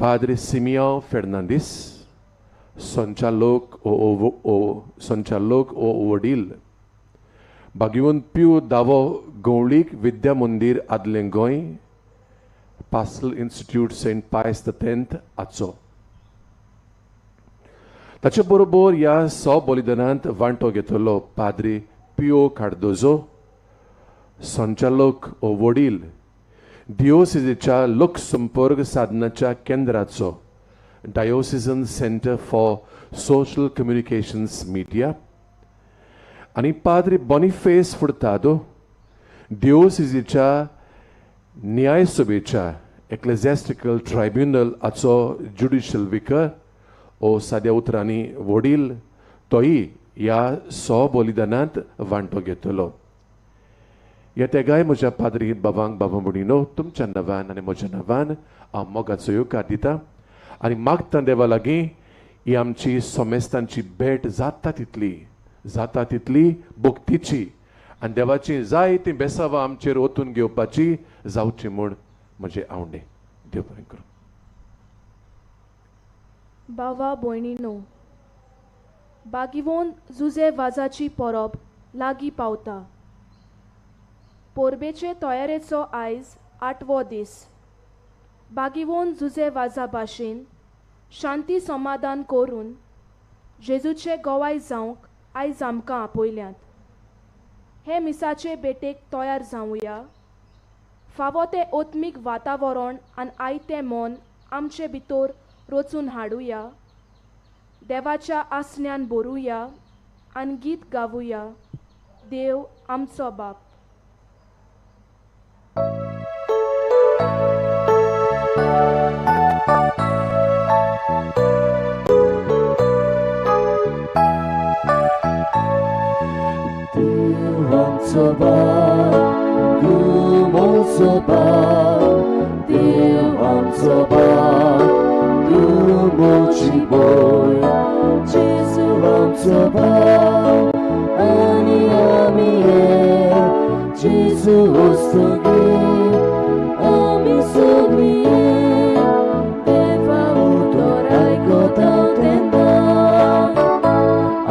पाद्री सिमियांव फेर्नांदीस, संचालक ओ वडील, बागिवन प्यू दावो गवळीक Vidya Mandir Adlem Goem, pastoral institute Saint Pius the tenth आचो. ताचे बरोबर ह्या सो बलिदानांत वांटो घेतलो पाद्री पियो कार्दोजो, संचालक ओ वडील, दिओसिजीच्या लोकसंपर्क साधनाच्या केंद्राचो, diocesan centre for social communications media, आनी पाद्री बॉनिफेस फुर्तादो, दिओसिजीच्या न्यायसभेच्या एक्लेझॅस्टिकल ट्रायब्युनल हाचो ज्युडिशियल विकर ओ साद्या उतरांनी वडील, तोय ह्या सो बलिदानांत वांटो घेतलो. ह्या तेगाय म्हज्या पाद्री बाबांक, बाबा भयणीनो, तुमच्या नांवान आनी म्हज्या नांवान हांव मोगाचो येवकार दिता आनी मागता देवा लागीं ही आमची सोमेस्तांची भेट जाता तितली, जाता तितली भक्तीची आनी देवाची जाय ती बेसावां आमचेर ओतून घेवपाची जावची म्हूण म्हजें आवडे. देव बरें करूं. बाबा भयणीनो, बागिवोन जुजे वाजाची परब लागीं पावता. परबेचे तयारेचो आयज 8वो दीस. बागिवोन जुजे वाजा भाशेन शांती समाधान करून जेजूचे गवाय जावंक आयज आमकां आपयल्यात. हे मिसाचे भेटेक तयार जावया. फावो तें आत्मीक वातावरण आनी आयतें मन आमचे भितर रचून हाडुया. देवाच्या आसण्यान बरुया आनी गीत गावुया. देव आमचो बाप. देव आमचो बाप, तूं म्हजो बाप, देव आमचो बाप, तूं म्हजी भंय, जेजू आमचो बाप आनी आमी एक, जेजू वस्तुगीर आमी सगळीं एक, देवा उतर आयकता तेन्ना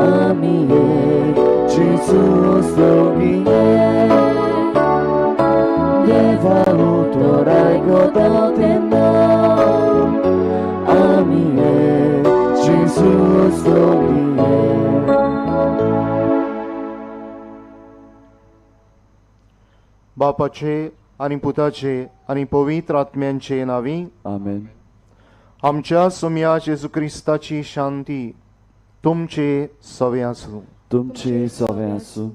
आमी एक, जेजू वस्तुगीर एक, देवा उतर आयकता तेन्ना आमी एक, जेजू वस्तुगीर एक. बापाचे आनी पुताचे आनी पवित्र आत्म्यांचे नांवी आमेन. आमच्या सोम्या जेजू क्रिस्ताची शांती तुमचे सवे आसूं. तुमचे सवे आसूं.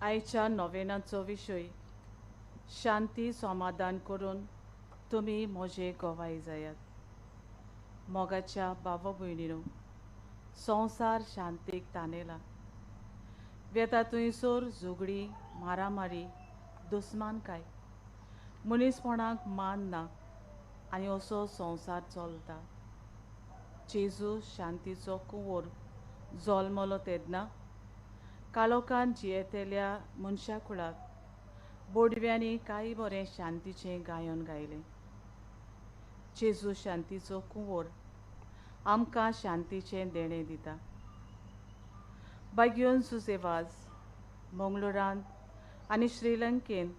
आयच्या नोवेनाचो विशय शांती समाधान करून तुमी म्हजे गवाय जायात. मोगाच्या बाबा भयणीनो, संवसार शांतीक तानेला. वेता थंयसर झगडी, मारामारी, दुस्मानकाय, मनीसपणाक मान ना आनी असो संवसार चलता. जेजू शांतीचो कुंवर जल्मलो तेन्ना कालोखान जियेतल्या मनशा कुळाक बोडव्यांनी कांय बरें शांतीचें गायन गायलें. जेजू शांतीचो कुंवर आमकां शांतीचें देणें दिता. बाग्योन सुसेवाज मंगळुरांत आनी श्रीलंकेन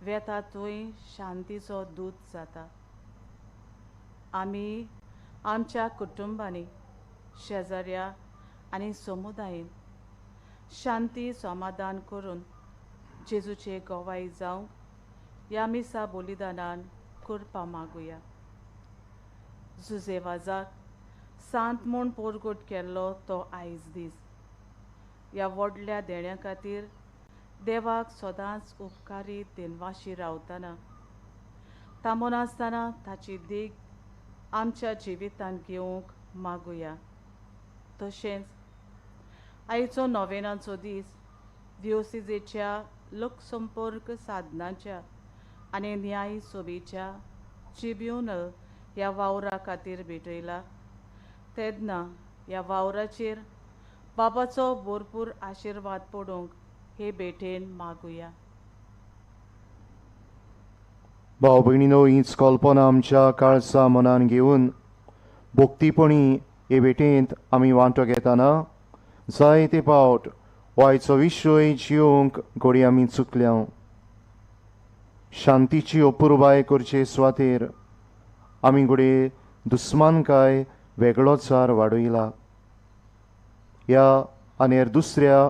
वेता थंय शांतीचो दूत जाता. आमी आमच्या कुटुंबांनी, शेजाऱ्या आनी समुदायेन शांती समाधान करून जेजूचे गवाय जावंक ह्या मिसा बलिदानान करपा मागुया. जुजेवाजाक सांत म्हूण पोरगोट केल्लो तो आयज दीस. ह्या व्हडल्या देण्या खातीर देवाक सदांच उपकारी दिनवाशी रावतना थांबनासतना ताची देख आमच्या जिवितांत घेवंक मागुया. तशेंच आयचो नोवेनाचो दीस दिओसिजेच्या लोकसंपर्क साधनाच्या आनी न्याय सभेच्या ट्रिब्युनल ह्या वावरा खातीर भेटयला तेन्ना ह्या वावराचेर बाबाचो भरपूर आशिर्वाद पडूंक हे भेटेन मागुया. भाव भयणीनो, हीच कल्पना आमच्या काळसा मनान घेवन भक्तीपणी हे भेटेंत आमी वांटो घेतना जायते पावट वायचो विशय जिवंक घडये आमी चुकल्या. शांतीची अपुरबाय करचे सुवातेर आमी घडये दुस्मानकाय वेगळोचार वाडयला. ह्या आनी हेर दुसऱ्या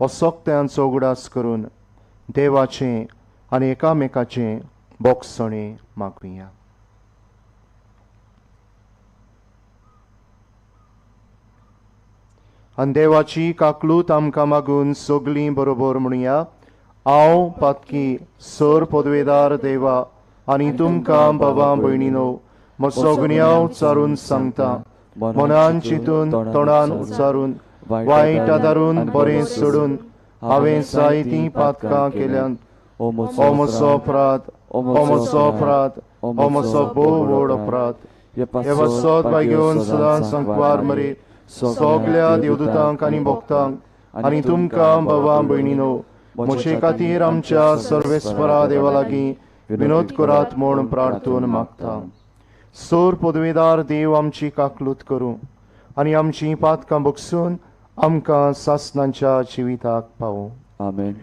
असक्त्यांचो उगडास करून देवाचें आनी एकामेकाचें बोगसणें मागुया. आनी देवाची काकलूत आमकां मागून सगलीं बरोबर म्हणुया, हांव पातकी सर पदवेदार देवा आनी तुमकां बाबा भयणीनो म्हजो गुन्यांव उच्चारून सांगता, मनान चिंतून तोंडान उच्चारून वायट आदारून बरें सोडून हांवें जायतीं पातकां केल्यांत. ओ म्हजो अपराध, ओ म्हजो अपराध, ओ म्हजो भोव व्हड अपराध. हे पासत भाग्योवन सदां संकवार मरे सगल्या देवदूतांक आनी भक्तांक आनी तुमकां बाबा भयणीनो म्हजे खातीर आमच्या सर्वेस्परा देवा लागीं विनोद करात म्हूण प्रार्थून मागता. सोर पदवेदार देव आमची काकलूत करूं आनी आमची पातकां बगसून आमकां सासनांच्या जिविताक पावूं. आमेन.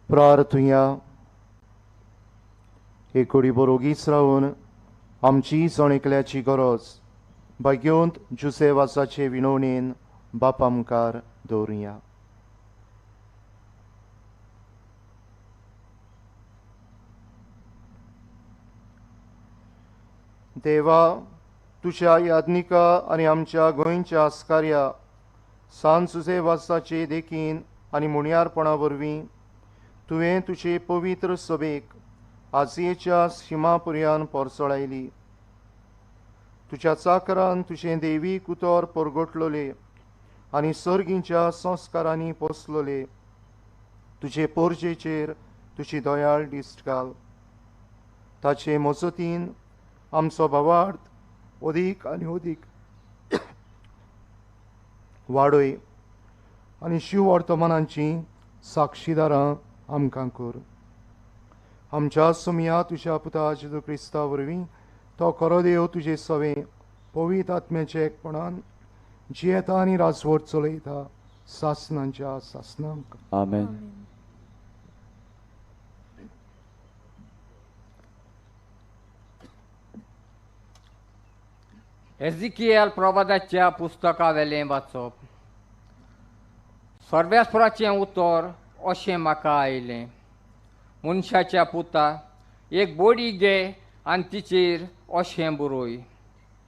प्रार्थुया. हे कुडी बरोगीच रावन आमची जण एकल्याची गरज भाग्योंत जुसेवासाचे विनवणेन बापा मुखार दवरुया. देवा, तुज्या याज्ञिका आनी आमच्या गोंयच्या आस्कार्या सान सुसेवासाचे देखीन आनी मुणयारपणा वरवीं तुवें तुजे पवित्र सभेक आजयेच्या शिमा पर्यान पोरसळायली. तुज्या चाकरान तुजें देवीक उतर परगटलोले आनी सर्गींच्या संस्कारांनी पोसलोले तुजे पोरजेचेर तुजी दयाळ दिश्ट घाल. ताचे मजतीन आमचो भावार्थ अदीक आनी अदीक वाडय आनी शिववर्तमानांची साक्षीदारां आमकां कर. आमच्या सुमया तुज्या पुता जेजू क्रिस्ता वरवीं तो खरो देव तुजे सवे पवित्र आत्म्याच्या एकपणान जियेता आनी राजवट चलयता सासनांच्या सासनांक. आमेन. एझिकियल प्रवादाच्या पुस्तकावेलें वाचप. सर्वेस्पराचें उतर अशें म्हाका आयलें, मनशाच्या पुता, एक बोडी घे आनी तिचेर अशें बरय,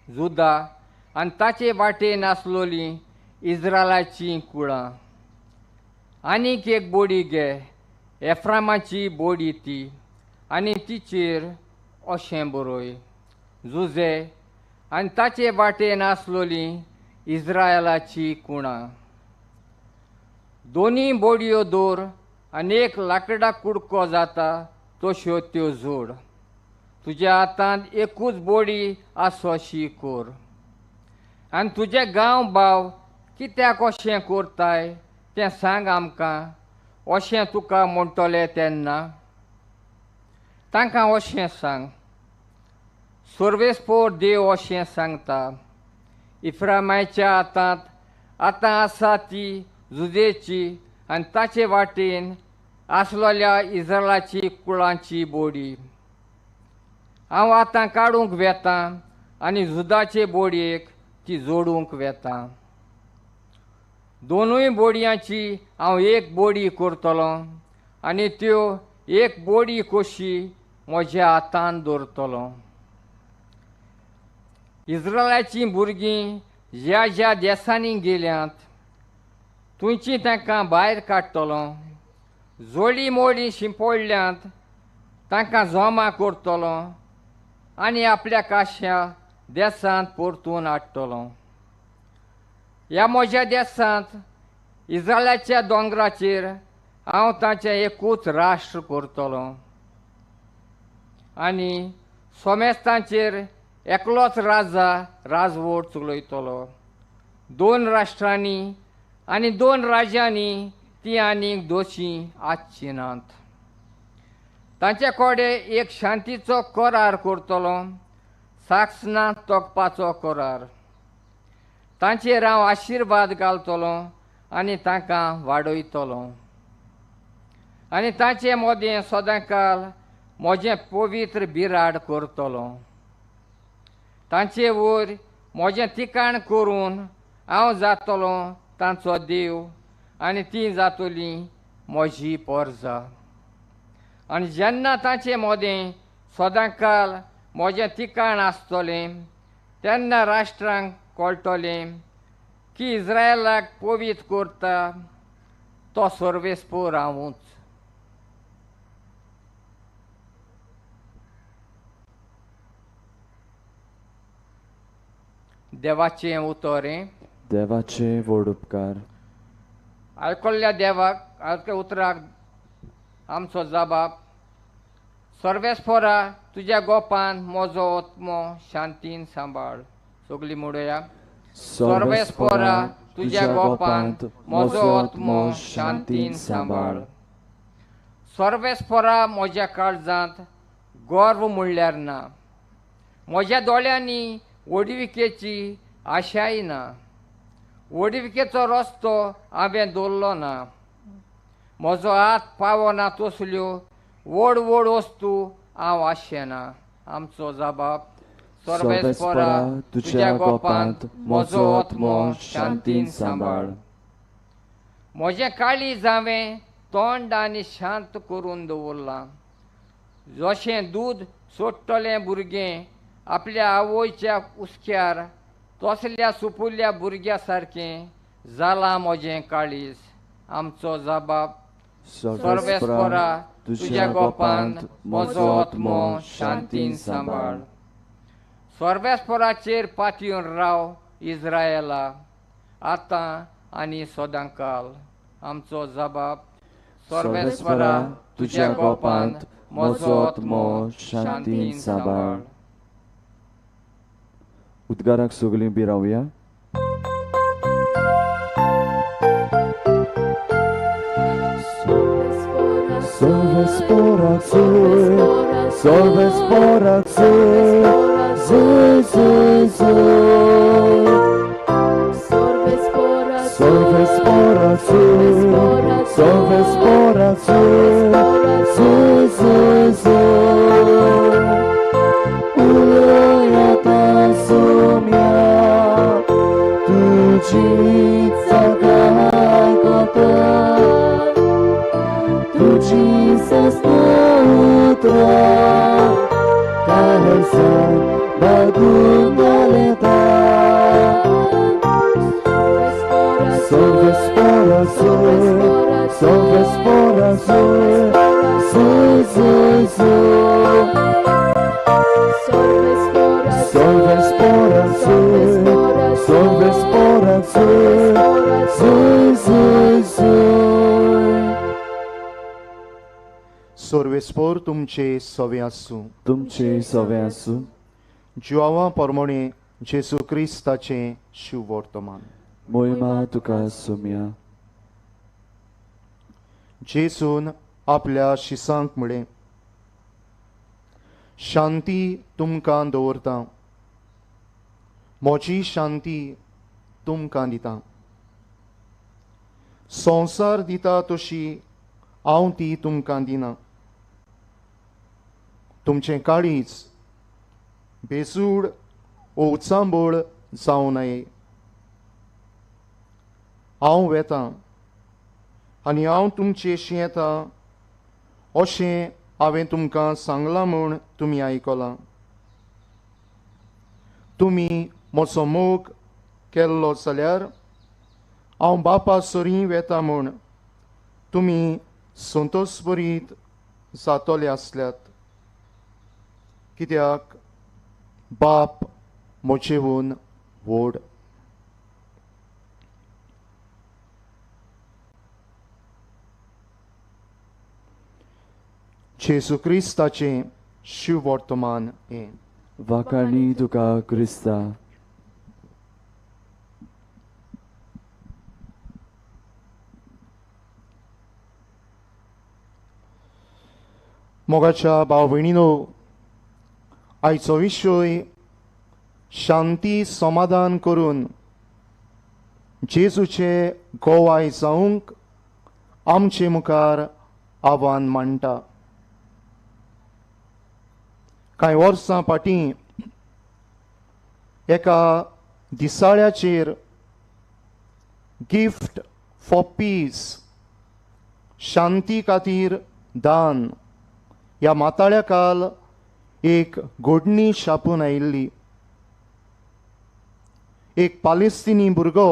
जुदा आनी ताचे वाटेन आसलोलीं इज्रायलाचीं कुळां. आनीक एक बोडी घे, एफ्रामाची बोडी ती, आनी तिचेर अशें बरय, जुजे आनी ताचे वाटेन आसलोलीं इज्रायलाची कुणां. दोनी बोडयो दवर आनी एक लांकडा कुडको जाता तश्यो त्यो जोड. तुज्या हातांत एकूच बोडी आसोशी कोर. आनी तुजे गांव भाव कित्याक अशें करताय तें सांग आमकां, अशें तुका म्हणटले तेन्ना तांकां अशें सांग, सर्वेस्पोर देव अशें सांगता, इफ्रामायच्या हातांत आतां आसा ती जुदेची आनी ताचे वाटेन आसलोल्या इस्रायलाची कुळांची बोडी. हांव आतां काडूंक वेतां आनी जुदाचे बोडयेक ती जोडूंक वेतां. दोनूय बोडयांची हांव एक बोडी करतलो आनी त्यो एक बोडी कशी म्हज्या हातान दवरतलो. इस्रायलाचीं भुरगीं ज्या ज्या देसांनी गेल्यांत थंयची तांकां भायर काडटलो. जोडी मोडी शिंपडल्यांत तांकां जमा करतलो आनी आपल्या काश्या देसांत परतून हाडटलो. ह्या म्हज्या देसांत इस्रायलाच्या दोंगराचेर हांव तांचें एकूच राष्ट्र करतलो आनी सोमेस्तांचेर एकलोच राजा राजवट चलयतलो. दोन राष्ट्रांनी आनी दोन राज्यांनी ती आनीक दोशी आसची नात. तांचे कडेन एक शांतीचो करार करतलो, साक्षना तोखपाचो करार. तांचेर हांव आशिर्वाद घालतलो आनी तांकां वाडयतलो आनी तांचे मदें सदांकाल म्हजें पवित्र बिराड करतलो. तांचे वयर म्हजें ठिकाण करून हांव जातलो तांचो देव आनी ती जातली म्हजी पोरजा. आनी जेन्ना तांचे मदें सदांकाल म्हजें ठिकाण आसतलें तेन्ना राष्ट्रांक कळटलें की इस्रायलाक पवित्र करता तो सर्वेस्पोर हांवूच. देवाचें उतर देवाचे व्हड उपकार. आयकल्ल्या देवाक आयकल्ल्या उतराक आमचो जबाब. सर्वेस्पोरा तुज्या गोपान म्हजो आत्मो शांतीन सांबाळ. सगळीं म्हणुया, सर्वेस्पोरा तुज्या गोपान म्हजो आत्मो शांतीन सांबाळ. सर्वेस्पोरा म्हज्या काळजांत गर्व म्हणल्यार ना, म्हज्या दोळ्यांनी व्हडविकेची आशाय ना. व्हडविकेचो रस्तो हांवें दवरलो ना, म्हजो हात पावना तसल्यो व्हड व्हड वस्तू हांव आशेना. आमचो जबाब. सर्वेस्पोरा तुज्या गोपांत म्हजो आत्मो शांतीन सांबाळ. म्हजें काळीज हांवें तोंड आनी शांत करून दवरलां. जशें दूद सोडटलें भुरगें आपल्या आवयच्या हुस्क्यार तसल्या सुपुल्ल्या भुरग्या सारकें जालां म्हजें काळीज. आमचो जबाब. सर्वेस्पोरा तुज्या गोपांत म्हजो आत्मो शांतीन सांबाळ. सर्वेस्पोराचेर पातयेवन राव इस्रायला, आतां आनी सदांकाल. आमचो जबाब. सर्वेस्पोरा तुज्या गोपांत म्हजो आत्मो शांतीन सांबाळ. उद्गाराक सगळीं बी रावया. Solves por solves por zoy zoy zoy. Solves por solves por zoy zoy zoy. Uloyata somya tuji tsagakota tuji sastra kahesa bagunaleta. Solves por solves por zoy zoy zoy. Solves por solves por zoy zoy zoy. सर्वेस्पोर तुमचे सवे आसूं. तुमचे सवे आसूं. जिवावा परमणे जेसू क्रिस्ताचें शुभवर्तमान. मोहिमा तुका सुम्या. जेसून आपल्या शिसांक म्हळें, शांती तुमकां दवरता, म्हजी शांती तुमकां दिता. संवसार दिता तशी हांव ती तुमकां दिना. तुमचें काळीज बेसूड ओ उचांबळ जावं नये. हांव वेतां आनी हांव तुमचेशी येता अशें हांवें तुमकां सांगलां म्हूण तुमी आयकलां. तुमी म्हजो मोग केल्लो जाल्यार हांव बापा सरीं वेता म्हूण तुमी संतोषभरीत जातले आसल्यात, कित्याक बाप म्हजेहून व्हड. जेजू क्रिस्ताचें शिववर्तमान हें. वाखाणी तुका क्रिस्ता. मोगाच्या भाव भयणीनो, आयचो विशय शांती समाधान करून जेजूचे गोवाय जावंक आमचे मुखार आव्हान मांडटा. कांय वर्सां फाटीं एका दिसाळ्याचेर गिफ्ट फॉर पीस, शांती खातीर दान ह्या माताळ्या काल एक घोडणी छापून आयिल्ली. एक पालेस्तिनी भुरगो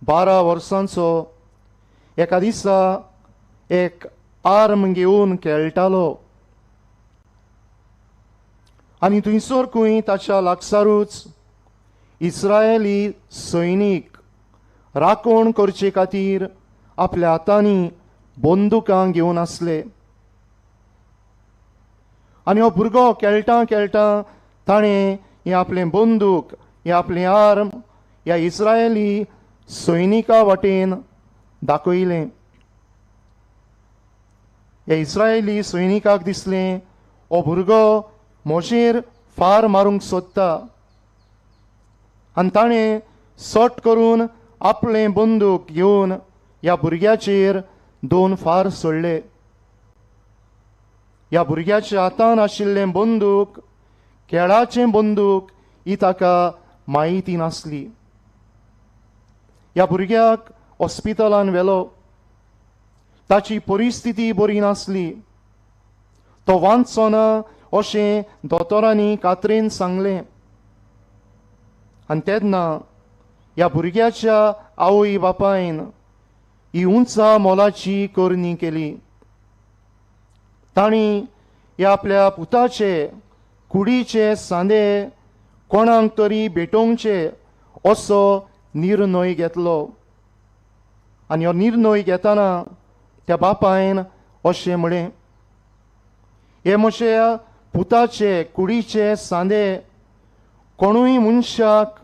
12 वर्सांचो एका दिसा एक आर्म घेवन खेळटालो आनी थंयसर खंय ताच्या लागसारूच इस्रायली सैनीक राखण करचे खातीर आपल्या हातांनी बंदुकां घेवन आसले. आनी हो भुरगो खेळटा खेळटा ताणें हें आपलें बंदूक, हें आपलें आर्म ह्या इस्रायली सैनिका वाटेन दाखयलें. ह्या इस्रायली सैनिकाक दिसलें हो भुरगो म्हजेर फार मारूंक सोदता आनी ताणें सट करून आपलें बंदूक घेवन ह्या भुरग्याचेर 2 फार सोडले. ह्या भुरग्याच्या हातान आशिल्लें बंदूक खेळाचें बंदूक ही ताका म्हायती नासली. ह्या भुरग्याक हॉस्पिटलान व्हेलो. ताची परिस्थिती बरी नासली. तो वांचो ना अशें दोतोरांनी कात्रेन सांगलें. आनी तेन्ना ह्या भुरग्याच्या आवय बापायन ही उंचा मोलाची करणी केली. तांणी ह्या आपल्या पुताचे कुडीचे सांदे कोणाक तरी भेटोवचे असो निर्णय घेतलो. आनी हो निर्णय घेतना त्या बापायन अशें म्हळें, हे म्हज्या पुताचे कुडीचे सांदे कोणूय मनशाक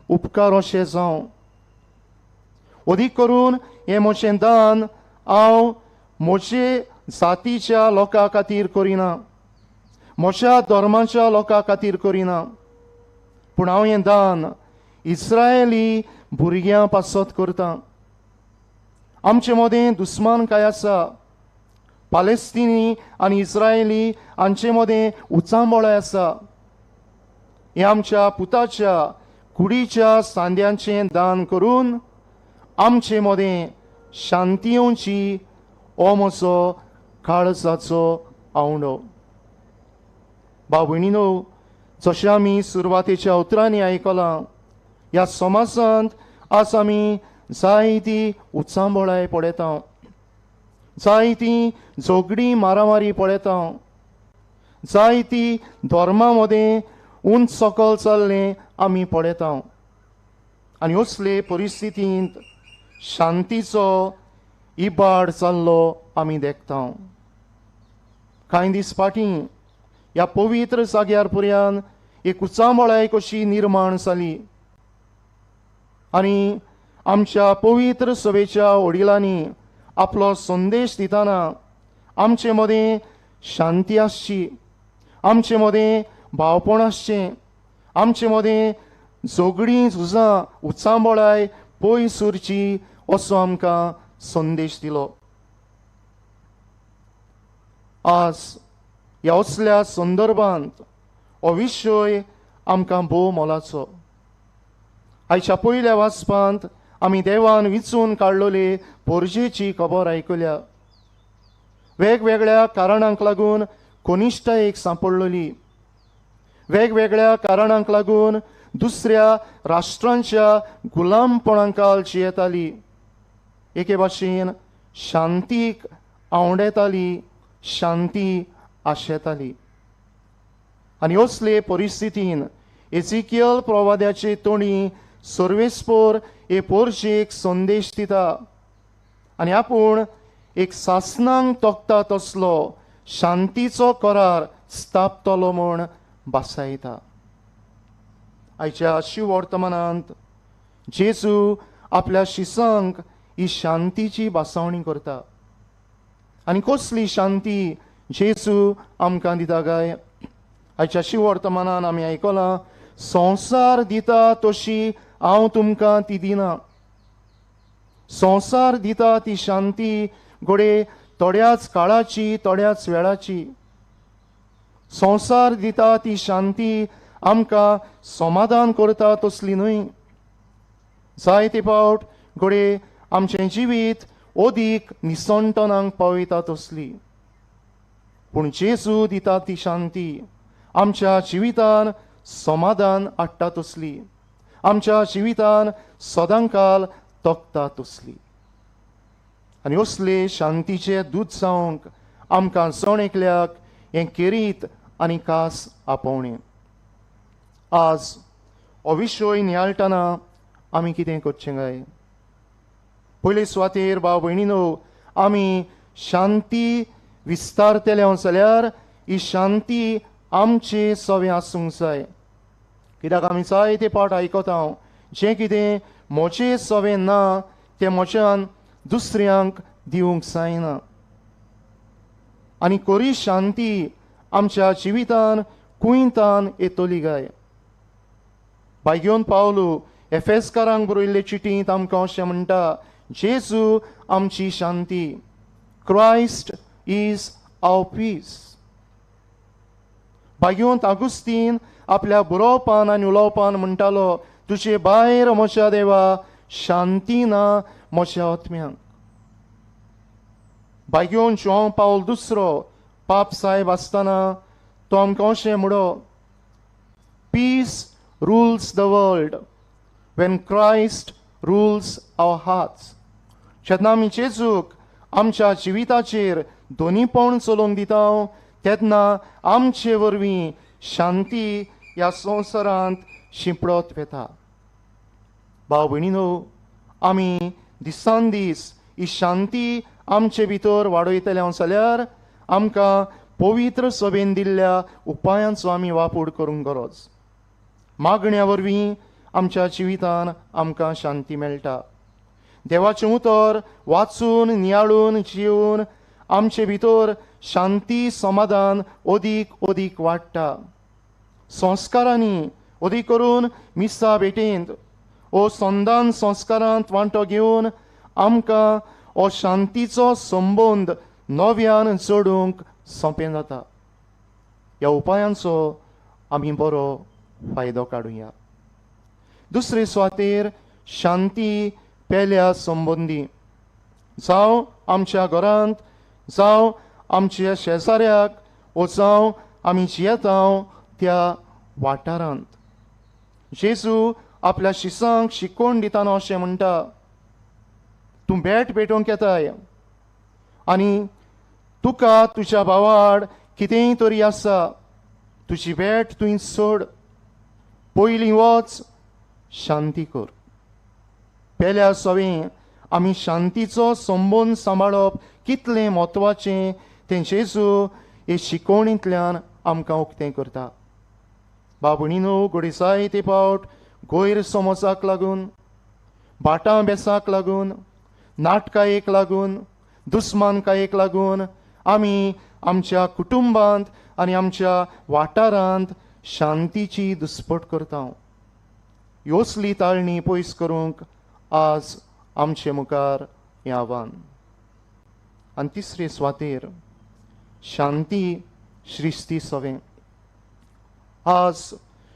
उपकार अशें जावं, अदीक करून हें म्हजें दान हांव म्हजे जातीच्या लोकां खातीर करिना, म्हज्या धर्माच्या लोकां खातीर करिना, पूण हांव हें दान इस्रायली भुरग्यां पासत करतां. आमचे मदें दुस्मान काय आसा, पालेस्तिनी आनी इस्रायली हांचे मदें उचांबळाय आसा. हें आमच्या पुताच्या कुडीच्या सांद्यांचें दान करून आमचे मदें शांती येवची हो म्हजो काळजाचो आवंडो. भाव भयणीनो, जशें आमी सुरवातेच्या उतरांनी आयकलां, ह्या समाजांत आज आमी जायती उचांबळाय पळयता, जायती झगडीं मारामारी पळयता, जायती धर्मा मदें उंच सकल चल्लें आमी पळयता. आनी असले परिस्थितींत शांतीचो इबाड जाल्लो आमी देखता. कांय दीस फाटीं ह्या पवित्र जाग्यार पर्यान एक उचांबळाय कशी निर्माण जाली आनी आमच्या पवित्र सभेच्या वडिलांनी आपलो संदेश दितना आमचे मदें शांती आसची, आमचे मदें भावपण आसचें, आमचे मदें झगडीं झुजां उचांबळाय पयस उरची असो आमकां संदेश दिलो. आज ह्या असल्या संदर्भांत हो विशय आमकां भोव मोलाचो. आयच्या पयल्या वाचपांत आमी देवान विचून काडलेले पोरजेची खबर आयकल्या. वेगवेगळ्या कारणांक लागून कनिश्ठायेक सांपडलेली, वेगवेगळ्या कारणांक लागून दुसऱ्या राष्ट्रांच्या गुलामपणांकाल जियेताली, एके भाशेन शांतीक आंवडेताली, शांती आशेताली. आनी असले परिस्थितीन एझिकियल प्रवाद्याचे तोंडी सर्वेस्पोर हे पोरजेक संदेश दिता आनी आपूण एक सासनांक तोखता तसलो शांतीचो करार स्थापतलो म्हूण भासायता. आयच्या शिववर्तमानांत जेजू आपल्या शिसांक ही शांतीची भासावणी करता. आनी कसली शांती जेजू आमकां दिता काय? आयच्या शिववर्तमानान आमी आयकलां, संवसार दिता तशी हांव तुमकां ती दिना. संवसार दिता ती शांती घडये थोड्याच काळाची, थोड्याच वेळाची. संवसार दिता ती शांती आमकां समाधान करता तसली न्हय. जायते फावट घडये आमचें जिवीत अदीक निसणटणाक पावयता तसली. पूण जेजू दिता ती शांती आमच्या जिवितान समाधान हाडटा तसली, आमच्या जिवितान सदांकाल तोखता तसली. आनी असले शांतीचे दूत जावंक आमकां जण एकल्याक हें केरीत आनी खास आपोवणें. आज हो विशय नियाळटना आमी कितें करचें काय? पयले सुवातेर भाव भयणीनो, आमी शांती विस्तारतले जाल्यार ही शांती आमचे सवें आसूंक जाय. कित्याक आमी जायते पाट आयकता, जें कितें म्हजें सवें ना तें म्हज्यान दुसऱ्यांक दिवंक जायना. आनी खरी शांती आमच्या जिवितान कुंयतान येतली काय? भाग्योन पावलू एफेसकारांक बरयल्ले चिटींत आमकां अशें म्हणटा, जेजू आमची शांती, क्रायस्ट is our piece. भाग्योंत आगुस्तीन आपल्या बरोवपान आनी उलोवपान म्हणटालो, तुजे भायर म्हज्या देवा शांती ना म्हज्या आत्म्यांक. भाग्योन जुआंव पावल दुसरो पाप साहेब आसतना तो आमकां अशें म्हणो, peace rules the world when Christ rules our hearts. जेन्ना आमी जेजूक आमच्या जिविताचेर दोनीपण चलोवंक दिता तेन्ना आमचे वरवीं शांती ह्या संवसारांत शिंपडत वता. भाव भयणीनो, आमी दिसान दीस ही शांती आमचे भितर वाडयतले जाल्यार आमकां पवित्र सभेन दिल्ल्या उपायांचो आमी वापर करूंक गरज. मागण्या वरवीं आमच्या जिवितान आमकां शांती मेळटा. देवाचें उतर वाचून नियाळून जिवन आमचे भितर शांती समाधान अदीक अदीक वाडटा. संस्कारांनी अदीक करून मिसा भेटेंत ओ संदान संस्कारांत वांटो घेवन आमकां हो शांतीचो संबंद नव्यान जोडूंक सोंपें जाता. ह्या उपायांचो आमी बरो फायदो काडुया. दुसरे सुवातेर शांती पेल्या संबंदी, जावं आमच्या घरांत, जावं आमच्या शेजाऱ्याक, ओ जावं आमी जियेता त्या वाठारांत. जेजू आपल्या शिसांक शिकोवन दितना अशें म्हणटा, तूं भेट भेटोवंक येताय आनी तुका तुज्या भावाड कितेंय तरी आसा, तुजी भेट तुवें सोड, पयलीं वच शांती कर. पेल्या सवें आमी शांतीचो संबंद सांबाळप कितलें म्हत्वाचें तें जेजू हे शिकवणींतल्यान आमकां उक्तें करता. बाबणीनो, घडये जायते फावट गैरसमजाक लागून, भाटां बेसाक लागून, नाटकायेक लागून, दुस्मानकायेक लागून आमी आमच्या कुटुंबांत, आनी आमच्या वाठारांत शांतीची दुस्पट करता. योसली ताळणी पयस करूंक आज आमचे मुखार हें आव्हान. आनी तिसरे सुवातेर शांती श्रिस्ती सवें. आज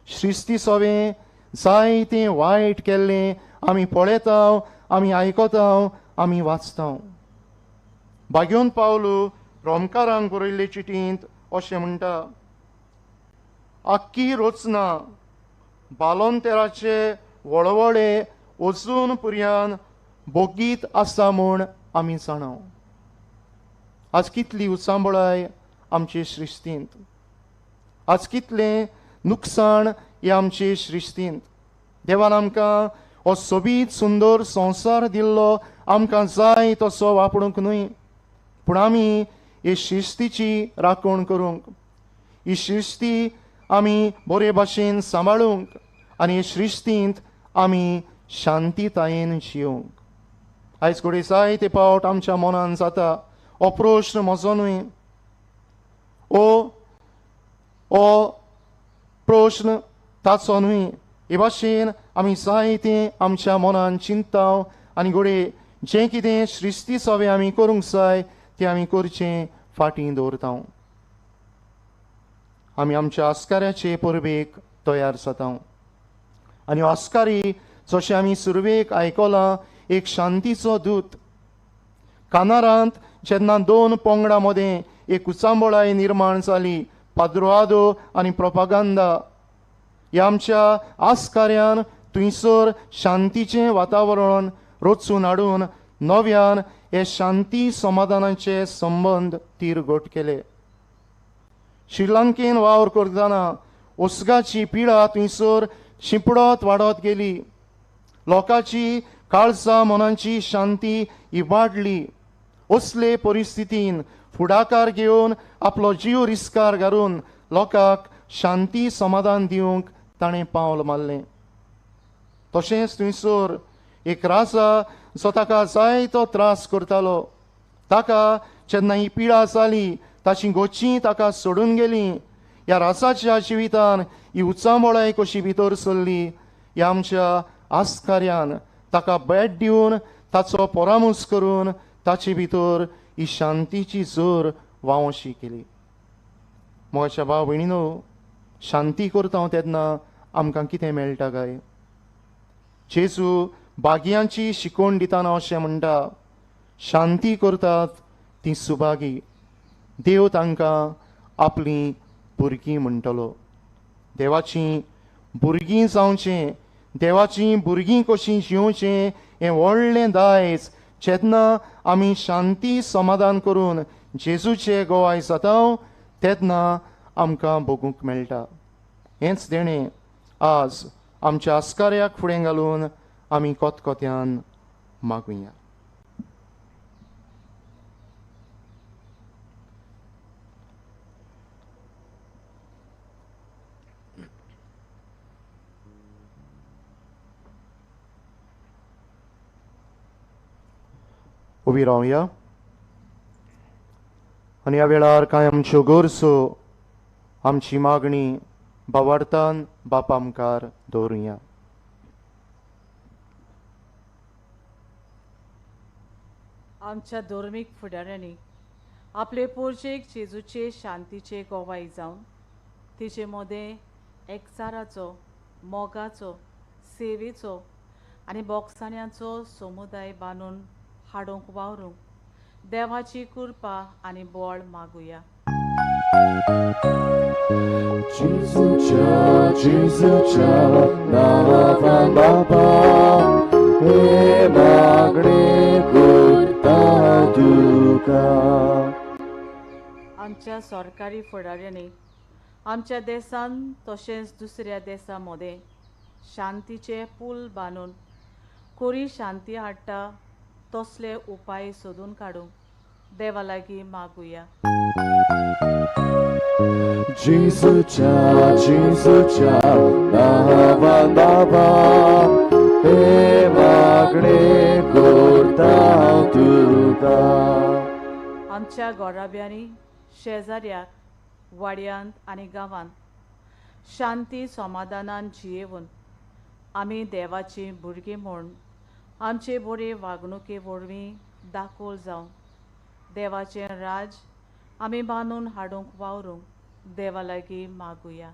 श्रिस्ती सवें जायतें वायट केल्लें आमी पळयता, आमी आयकता, आमी वाचता. भाग्योन पावलू रोमकारांक बरयल्ले चिटींत अशें म्हणटा, आख्खी रचना बालोंतेराचे वळवळे वचून पुर्यान बोगीत आसा म्हूण आमी जाणा. आज कितली उचांबळाय आमचे सृश्टींत, आज कितलें नुकसाण हे आमचे सृश्टींत. देवान आमकां हो सोबीत सुंदर संवसार दिल्लो, आमकां जाय तसो वापरूंक न्हय, पूण आमी हे शिस्तीची राखण करूंक, ही शिस्ती आमी बरे भाशेन सांबाळूंक आनी हे सृश्टींत आमी शांतीतायेन जियोंक. आयज घडये जायते फावट आमच्या मनान जाता हो प्रश्न म्हजो न्हय, ओ प्रश्न ताचो न्हय. हे भाशेन आमी जायतें आमच्या मनान चिंतता आनी घडये जें कितें सृश्टी सवें आमी करूंक जाय तें आमी करचें फाटीं दवरता. आमी आमच्या आस्काऱ्याचे परबेक तयार जाता आनी आस्कारी जशें आमी सुरवेक आयकलां एक शांतीचो दूत. कानारांत जेन्ना दोन पंगडां मदें एक उचांबळाय निर्माण जाली, पाद्रोआदो आनी प्रोपागांदा, ह्या आमच्या आस्काऱ्यान थंयसर शांतीचें वातावरण रचून हाडून नव्यान हे शांती समाधानाचे संबंद तीर घट केले. श्रीलंकेन वावर करतना उसगाची पिडा थंयसर शिंपडत वाडत गेली, लोकांची काळजा मनांची शांती इबाडली. असले परिस्थितीन फुडाकार घेवन आपलो जीव रिस्कार घालून लोकांक शांती समाधान दिवंक ताणें पावल मारलें. तशेंच थंयसर एक राजा जो ताका जायतो त्रास करतालो, ताका जेन्ना ही पिडा जाली ताची गोची ताका सोडून गेली. ह्या राजाच्या जिवितान ही उचांबळाय कशी भितर सरली, ह्या आमच्या आस्काऱ्यान ताका भेट दिवन ताचो परामर्श करून ताचे भितर ही शांतीची जोर वावशी केली. म्हज्या भाव भयणीनो, शांती करता तेन्ना आमकां कितें मेळटा काय? जेजू बागयांची शिकवण दितना अशें म्हणटा, शांती करतात ती सुभागी, देव तांकां आपलीं भुरगीं म्हणटलो. देवाचीं भुरगीं जावचें, देवाचीं भुरगीं कशीं जिवचें हें व्हडलें दायज जेन्ना आमी शांती समाधान करून जेजूचे गोवाय जाता तेन्ना आमकां भोगूंक मेळटा. हेंच देणें आज आमच्या आस्काऱ्याक फुडें घालून आमी कोतकोत्यान मागुया. उबी रावया आनी ह्या वेळार कांय आमच्यो गरजो, आमची मागणी भावार्थान बापा मुखार दवरुया. आमच्या धर्मीक फुडाऱ्यांनी आपले पोरचेक जेजूचे शांतीचे गोवाय जावन तिचे मदें एकचाराचो, मोगाचो, सेवेचो आनी बोगसाण्यांचो समुदाय बांदून हाडूंक वावरूंक देवाची कृपा आनी बळ मागुया. जेजूच्या जेजूच्या नांवान बाबा हे मागणें करता तुका. आमच्या सरकारी फुडाऱ्यांनी आमच्या देशान तशेंच दुसऱ्या देशां मदें शांतीचे पूल बांदून कोरी शांती हाडटा तसले उपाय सोदून काडूंक देवा लागीं मागुया. जेजूच्या जेजूच्या नांवान बाबा हे मागणें करता तुका. आमच्या गोराब्यांनी शेजाऱ्याक वाड्यांत आनी गांवांत शांती समाधानान जियेवन आमी देवाची भुरगीं म्हूण आमचे बरे वागणुके वरवीं दाखोल जावं देवाचें राज आमी बांदून हाडूंक वावरूंक देवा लागीं मागुया.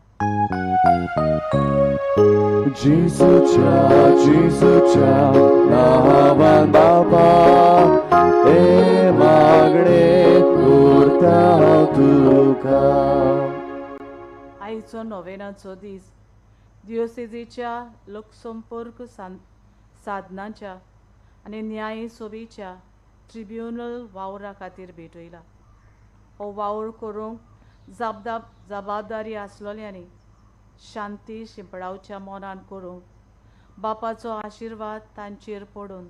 जेजूच्या जेजूच्या नांवान बाबा हे मागणें करता तुका. आयचो नोवेनाचो दीस दियोसेजीच्या लोकसंपर्क साधनाच्या आनी न्याय सभेच्या ट्रिब्युनल वावरा खातीर भेटयला. हो वावर करूंक जबाबदारी आसलोल्यांनी शांती शिंपडावच्या मनान करूंक बापाचो आशिर्वाद तांचेर पडून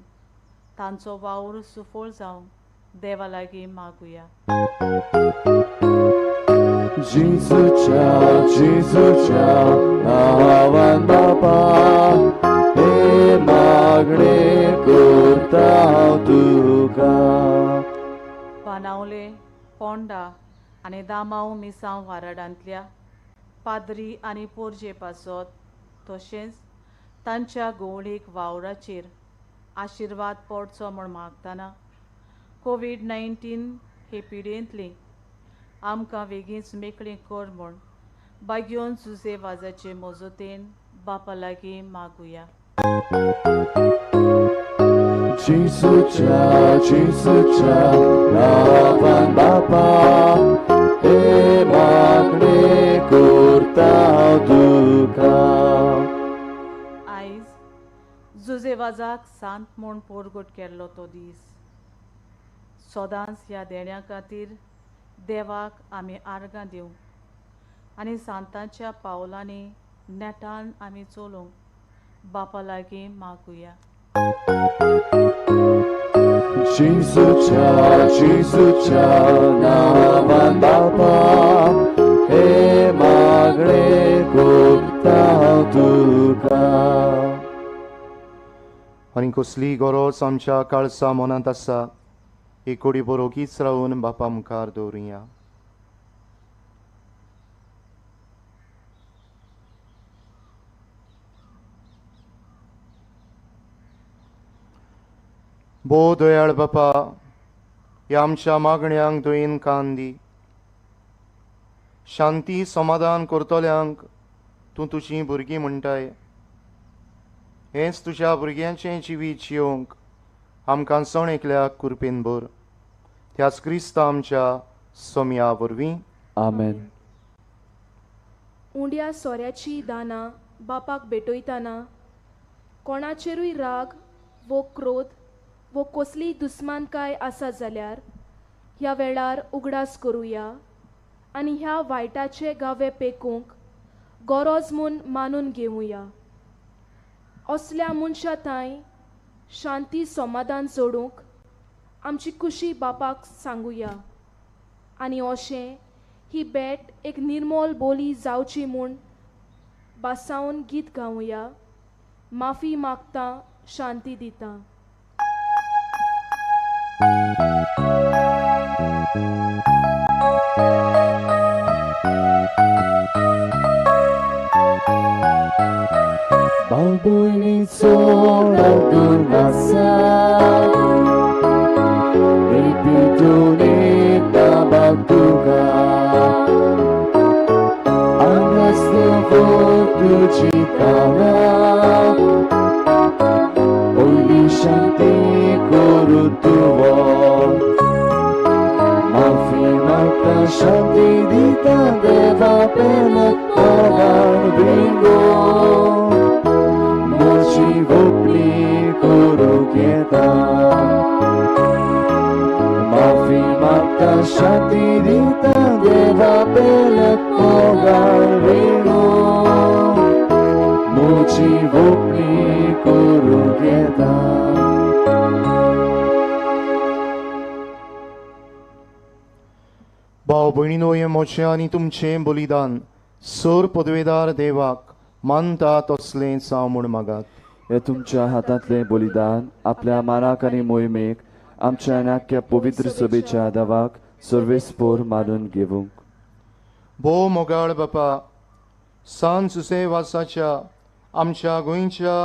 तांचो वावर सुफळ जावंक देवा लागीं मागुया. जेजूच्या जेजूच्या नांवान बाबा हे मागणें करता तुका. बाणावले, पोंडा आनी दामांव मिसांव वाराडांतल्या पाद्री आनी पोरजे पासत तशेंच तांच्या गोवळीक वावराचेर आशिर्वाद पडचो म्हूण मागतना कोवीड-19 हे पिडेंतली आमकां वेगींच मेकळी कर म्हूण बागयोन जुजे वाजाचे मजतीन बापा लागीं मागुया. जेजूच्या जेजूच्या नांवान बाबा हे मागणें करता तुका. आयज जुजे वाजाक सांत म्हूण पोरगट केल्लो तो दीस सदांच ह्या देण्या खातीर देवाक आमी आर्गां दिवंक आनी सांतांच्या पावलांनी नेटान आमी चलूंक बापा लागीं मागुया. जेजूच्या जेजूच्या नांवान बाबा हे मागणें करता तुका. आनी कसली गरज आमच्या काळसा मनांत आसा एक कोडी बरोगीच रावन बापा मुखार दवरुया. भोव दयाळ बापा, ह्या आमच्या मागण्यांक दयेन कान दी. शांती समाधान करतल्यांक तूं तुजीं भुरगीं म्हणटाय. हेंच तुज्या भुरग्यांचें जिवीत जियोवंक आमकां सण एकल्याक कृपेन भर. त्याच क्रिस्ता आमच्या सोम्या वरवीं. आमेन. उंड्या सोऱ्याची दानां बापाक भेटयतना कोणाचेरूय राग वो क्रोध वो कसलीय दुस्मानकाय आसा जाल्यार ह्या वेळार उगडास करुया आनी ह्या वायटाचे गावे पेकूंक गरज म्हूण मानून घेवया. असल्या मनशा थांय शांती समाधान जोडूंक आमची खुशी बापाक सांगुया आनी अशें ही भेट एक निर्मोल बोली जावची म्हूण बासावन गीत गावया. माफी मागता, शांती दिता. भाव-भयणीचो लागून आसा रिपिटून बाबाक तुका आंगासलो तुजी कानां पयली शांती करू तूं माफी मागता शांती दिता देवा पेले मोगान विंगो म्हजी वोपली करूंक येता माफी मागता शांती दिता देवा पेले मोगान विंगो म्हजी वोपली करूंक येता. भाव भयणीनो, हें म्हजें आनी तुमचें बलिदान सर पदवेदार देवाक मानता तसलें जावं म्हूण मागात. हे तुमच्या हातांतलें बलिदान आपल्या मानाक आनी मोहिमेक आमच्या नाक्या पवित्र सभेच्या देवाक सर्वेस्पोर मानून घेवंक. भोव मोगाळ बापा, सान जुसेवासाच्या आमच्या गोंयच्या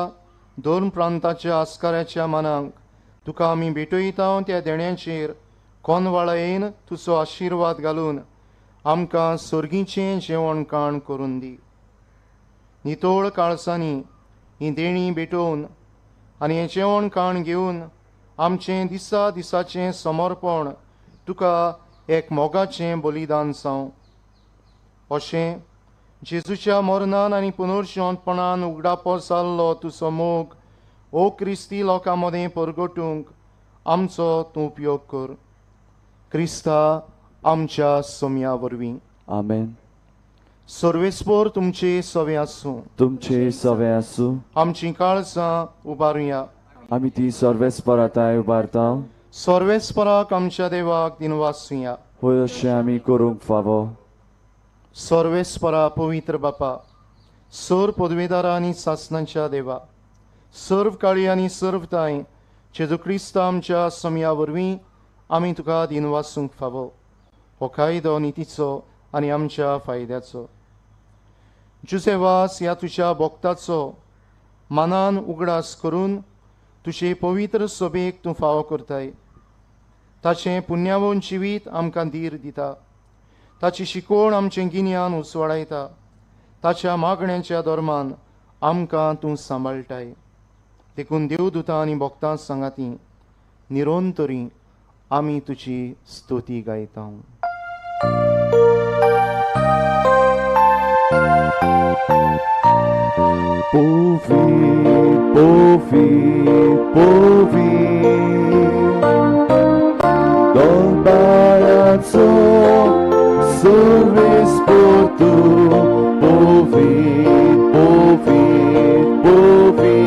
दोन प्रांताच्या आस्काराच्या मनांक तुका आमी भेटयता त्या देण्याचेर कोनवाळायेन तुजो आशिर्वाद घालून आमकां सर्गीचें जेवण काण करून दी. नितोळ काळसांनी ही देणी भेटोवन आनी हें जेवण काण घेवन आमचें दिसा दिसाचें समर्पण तुका एक मोगाचें बलिदान जावं. अशें जेजूच्या मरणान आनी पुनर्जिवंतपणान उगडापो जाल्लो तुजो मोग ओ क्रिस्ती लोकां मदें परगटूंक आमचो तूं उपयोग कर. क्रिस्ता आमच्या सोम्या वरवीं. आमेन. सर्वेस्पोर तुमचे सवे आसूं. तुमचे सवे आसूं. आमची काळजां उबारुया. आमी ती सर्वेस्पराताय उबारता. सर्वेस्पराक आमच्या देवाक दिनवासुया. होय अशें आमी करूंक फावो. सर्वेस्परा पवित्र बापा, सर्व पदवेदारा आनी सासनांच्या देवा, सर्व काळी आनी सर्व ताय जेजू क्रिस्ता आमच्या समया वरवीं आमी तुका दिनवासूंक फावो. हो कायदो नितीचो आनी आमच्या फायद्याचो. जुसेवास ह्या तुज्या भक्ताचो मनान उगडास करून तुजे पवित्र सभेक तूं फावो करताय. ताचें पुण्यावन जिवीत आमकां धीर दिता. ताची शिकवण आमचें गिन्यान उसवाडायता. ताच्या मागण्यांच्या धर्मान आमकां तूं सांबाळटाय. देखून देवदूतां आनी भक्तां सांगाती निरंतरी आमी तुजी स्तुती गायता. Povi, povi, povi, Dolbarazzo, sorvesportu, povi, povi, povi,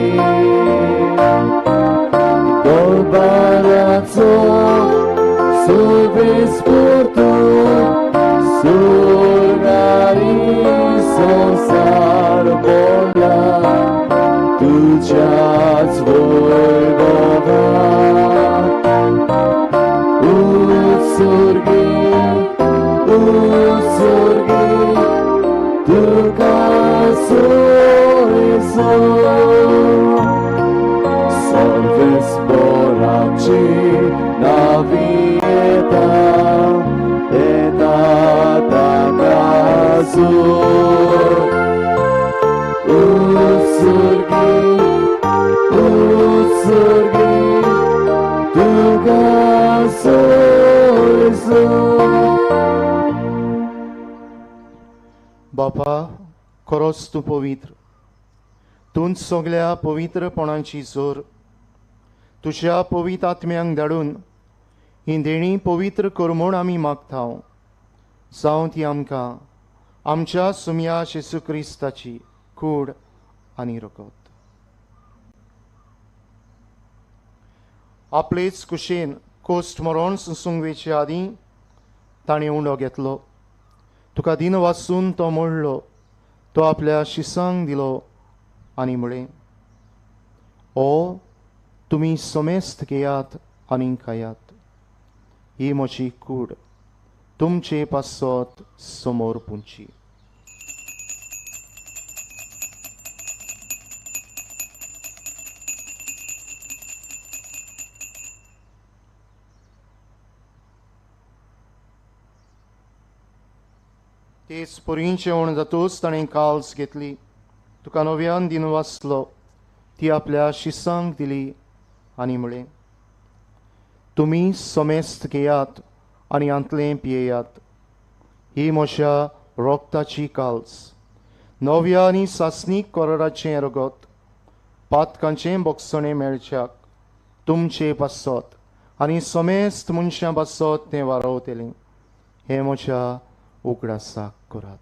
Dolbarazzo, sorvesportu, sorgari संसार बोला तुझ्याच वैभवात उत्सर्गी उत्सर्गी तुका सोयसो सर्वेस्पराची नावी येता येता ताका जोर उत्सर्गी उत्सर्गी तुका सोयसो. बापा, खरोच तूं पवित्र, तूंच सगल्या पवित्रपणाची जोर. तुज्या पवित्र आत्म्यांक धाडून ही देणी पवित्र कर म्हूण आमी मागता. जावं ती आमकां आमच्या सुम्या जेजू क्रिस्ताची कूड आनी रगत. आपलेच कुशेन कोश्ट मरण सोंसूंक वेचे आदीं ताणें उंडो घेतलो. तुका दिन वासून तो मोडलो, तो आपल्या शिसांक दिलो आनी म्हळें, ओ तुमी समेस्त घेयात आनी खायात, ही म्हजी कूड तुमचे पासत समोर पुंची. तेच परीं जेवण जातूच ताणें काल्स घेतली, तुका नव्यान दिन वाचलो, ती आपल्या शिसांक दिली आनी म्हळें, तुमी समेस्त घेयात आनी हांतलें पियेयात, ही म्हज्या रोगताची काल्स, नव्या आनी सासणीक कराराचें रगत, पातकांचें बोगसणें मेळच्याक तुमचे पासत आनी समेस्त मनशां पासत तें वारोवतलें. हें म्हज्या उगडासाक करात.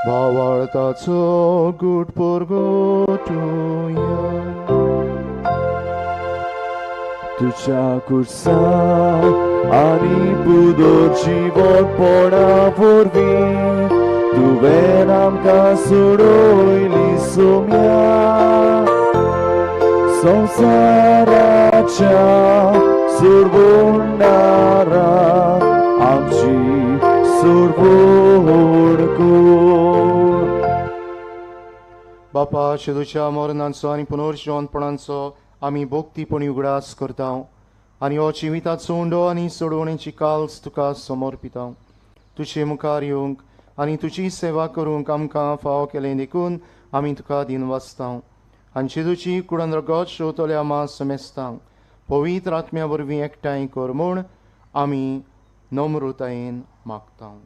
भावार्थाचो गूट परगटुया. तुझ्या कुर्सा आनी पुदोर जिवनपणा वरवीं तुवें आमकां सोडयली सोम्या संवसाराच्या सोडवणारा आमची सोडवण कर. बापा, जेजूच्या मरणाचो आनी पुनर्जिवंतपणाचो आमी भक्तीपणी उगडास करता आनी हो जिविताचो उंडो आनी सोडवणेची काल्स तुका समर्पिता. तुजे मुखार येवंक आनी तुजी सेवा करूंक आमकां फावो केलें देखून आमी तुका दिनवासता. आनी जेजूची कुडान रगत शेवतल्या मा समेस्तांक पवित्र आत्म्या वरवीं एकठांय कर म्हूण आमी नम्रतायेन मागता.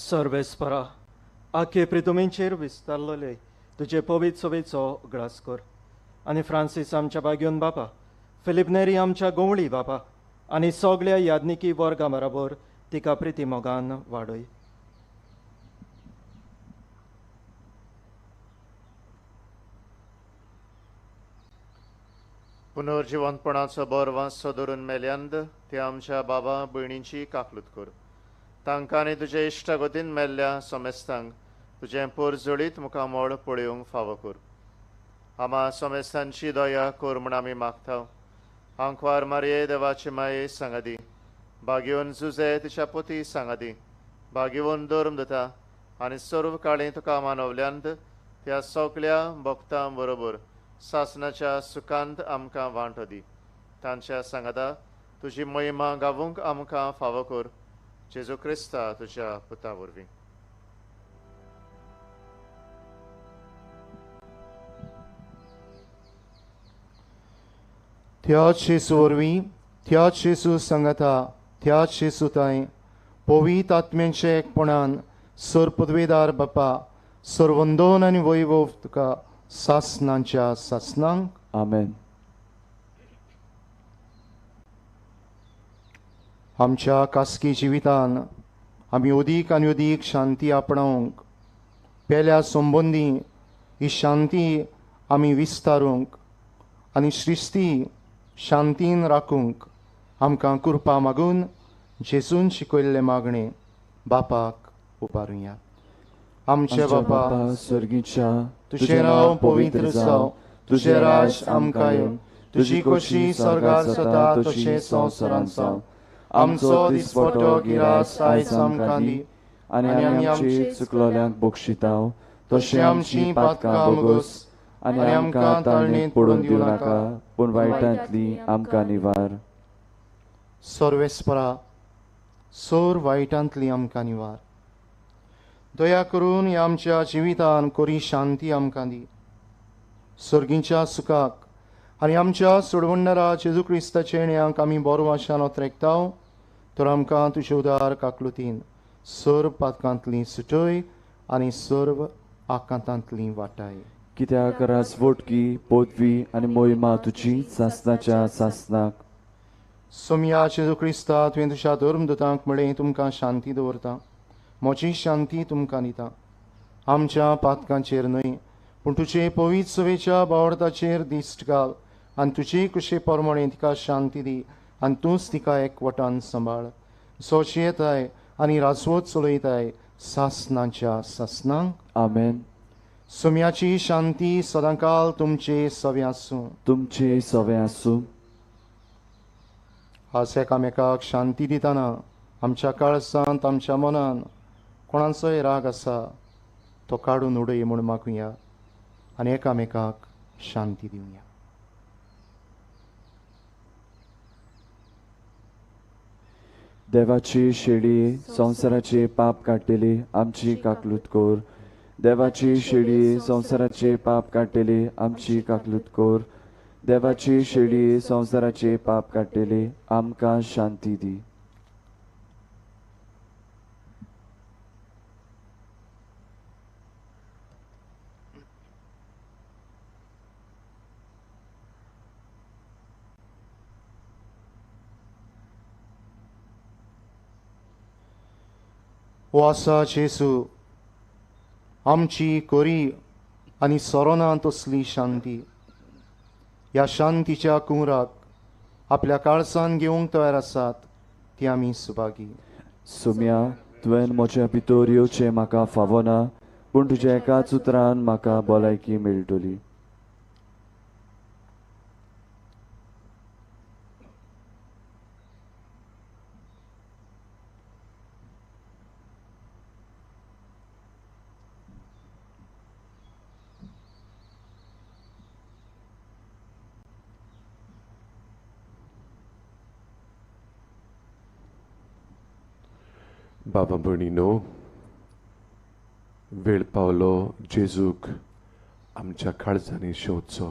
सर्वेस्परा, आखे प्रितुमेंचेर विस्तारलेले तुजे पवित्र सभेचो उगडास कर आनी फ्रांसीस आमच्या बागयोन बापा, फिलीप नेरी आमच्या गोंवळी बापा आनी सगळ्या याज्ञिकी वर्गा बराबर तिका प्रिती मोगान वाडय. पुनर्जिवंतपणाचो बरो धरून मेल्यांत ते आमच्या बाबा भयणींची काकलूत कर. तांकां आनी तुजे इश्टागतीन मेल्ल्या समेस्तांक तुजें पोरजळीत मुखामळ पळोवंक फावो कर. आमा समेस्तांची दया कर म्हूण आमी मागता. आंकवार मारये देवाचे माये सांगादी, भाग्यवन जुजे तिच्या पोती सांगादी, भाग्यवन धर्म दिता आनी सर्व काळी तुका मानवल्यांत त्या सगळ्या भक्तां बरोबर सासनाच्या सुखांत आमकां वांटो दी. तांच्या सांगाता तुजी महिमा गावूंक आमकां फावो कर. जेजू क्रिस्ता तुज्या पुता वरवीं. त्याच जेजू वरवीं, त्याच जेजू सांगाता, त्याच जेजू तांय पवित्र आत्म्यांच्या एकपणान सर पदवेदार बापा, सर्वंदोन आनी वैभव तुका सासनांच्या सासनांक. आमेन. आमच्या खासगी जिवितान आमी अदीक आनी अदीक शांती आपणावंक, पेल्या संबंदी ही शांती आमी विस्तारूंक आनी सृश्टी शांतीन राखूंक आमकां कृपा मागून जेजून शिकयल्लें मागणें बापाक उबारुया. आमचे बापा स्वर्गीच्या, तुजें नांव पवित्र जावं, तुजें राज आमकां येवं, तुजी खोशी स्वर्गार जाता तशें संवसारांत जावं. आमचो दिसपटो गिरास आयज आमकां दी आनी आमी आमची चुकलोल्यांक बक्षिताव तशें आमची पातकां बोगस आनी आमकां ताळणेंत पडून दिवं नाका, पूण वायटांतली आमकां निवार. सर्वेस्परा, सोर वायटांतली आमकां निवार. दया करून ह्या आमच्या जिवितान कोरी शांती आमकां दी. सर्गींच्या सुखाक आनी आमच्या सोडवणदारा जेजू क्रिस्ताच्या येण्याक आमी बरो आशान ओतरेकता, तर आमकां तुजे उदार काकलुतीन सर्व पातकांतली सुटय आनी सर्व आकांतांतली वाटाय. कित्याक राजवटकी पदवी आनी मोहिमा तुजी सासनाच्या सासनाक. सोमया जेजू क्रिस्ता, तुवें तुज्या धर्मदूतांक म्हळें, तुमकां शांती दवरता, म्हजी शांती तुमकां दिता. आमच्या पातकांचेर न्हय पूण तुजे पवित्र सभेच्या बावडताचेर दिश्ट घाल आनी तुजे कुशे प्रमाणे तिका शांती दी आनी तूंच तिका एकवटान सांबाळ. सोशी येताय आनी राजवत चलयताय सासनाच्या सासनांक. आमेन. सोम्याची शांती सदांकाल तुमचे सवे आसूं. तुमचे सवे आसूं. आज एकामेकाक शांती दितना आमच्या काळजांत, आमच्या मनान कोणाचोय राग आसा तो काडून उडय म्हूण मागुया आनी एकामेकाक शांती दिवया. देवाची शेळी संवसाराचे पाप काडटली आमची काकलूत कर. देवाची शेळी संवसाराचे पाप काडटली आमची काकलूत कर. देवाची शेळी संवसाराचे पाप काडटली आमकां शांती दी. ओ आसा जेजू, आमची कोरी आनी सोरोना तसली शांती. ह्या शांतीच्या कुंवराक आपल्या काळसान घेवंक तयार आसात ती आमी सुभागी. सोम्या, तुवें म्हज्या भितर येवचें म्हाका फावना, पूण तुज्या एकाच उतरान म्हाका भलायकी मेळटली. बाबा भयणीनो, वेळ पावलो जेजूक आमच्या काळजांनी शेवचो.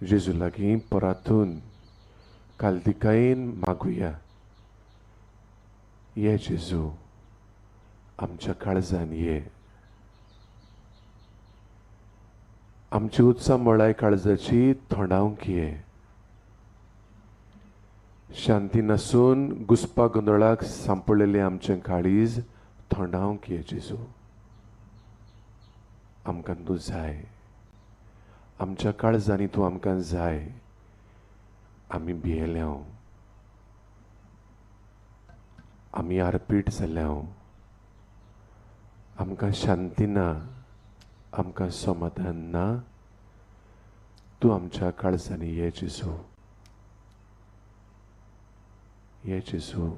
जेजू लागीं परातून कालदिकायेन मागुया, ये जेजू आमच्या काळजान ये. आमची उत्साह मळाय काळजाची थोंडावंक ये. शांती नासून घुसपा गोंदळाक सांपडलेलें आमचें काळीज थोंडावंक ये जेजू. आमकां तूं जाय, आमच्या काळजांनी तूं आमकां जाय. आमी भियेल्या, आमी आरपीट जाल्या, आमकां शांती ना, आमकां समाधान ना. तूं आमच्या काळजांनी ये जेजू, ये जेजू